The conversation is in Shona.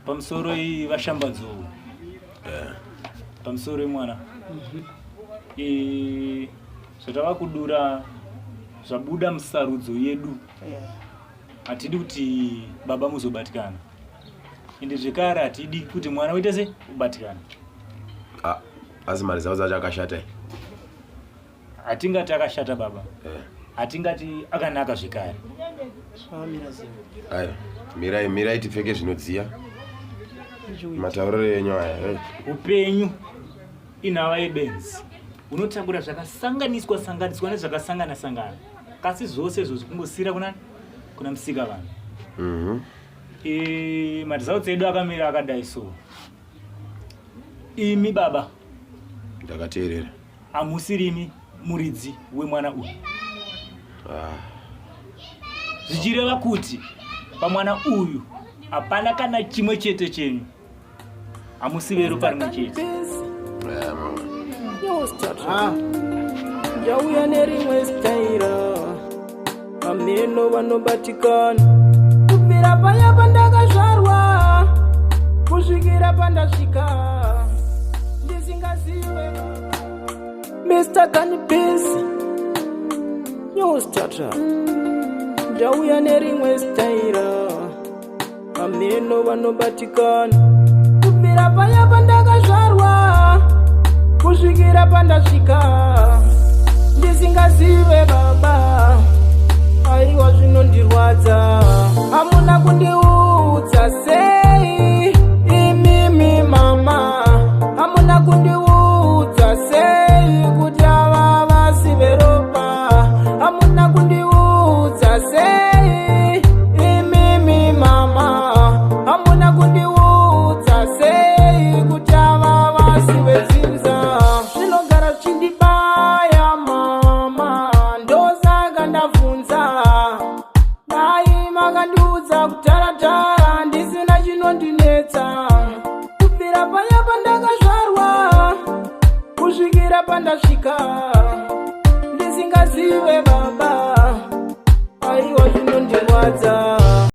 Pamusoro iyi vashambadzo. Pamusoro yemwana. Zvatava kudura zvabuda musarudzo yedu. Hatidi kuti baba muzobatikana. Ende zvekare hatidi kuti mwana uite se ubatikana. Ah, asi mari dzavo dzacho akashata. Hatingati akashata baba. Hatingati akanaka zvekare. Aya, mirai mirai tipfeke zvinodziya. Matauriro enyu aya. Eh. Upenyu inhava yebenzi. Unotakura zvakasanganiswa sanganiswa nezvakasangana sangana. Kasi zvose izvozvo kungosira kuna kuna musika vanhu. Maresults edu akamira akadai so. Imi baba. Ndakateerera. Hamusirimi muridzi wemwana uyu. Zvichireva kuti pamwana uyu hapana kana chimwe chete chenyu. Hamusi veropa rimwe chete. Ndauya nerimwe staira, ameno vanobatikana. Kubvira paya pandakazvarwa kusvikira pandasvika ndisingazive. Mr. Canibisi New Starter, ndauya nerimwe staira, ameno vanobatikana. Kubvira paya pandakazvarwa kusvikira pandasvika ndisingazive baba, aiwa zvinondirwadza. Hamuna kundiudza sei imimi mama, hamuna kundiudza sei kuti ava vasi veropa, hamuna kundiudza sei imimi mama, hamuna kundiudza sei kuti ava vasi vedzinza. Zvinogara zvichindibaya mama, ndosaka ndabvunza. Dai makandiudza kutaratara ndisina chinondinetsa. Kubvira paya pandakazvarwa kusvikira pandasvika ndisingazive baba, aiwa zvinondirwadza.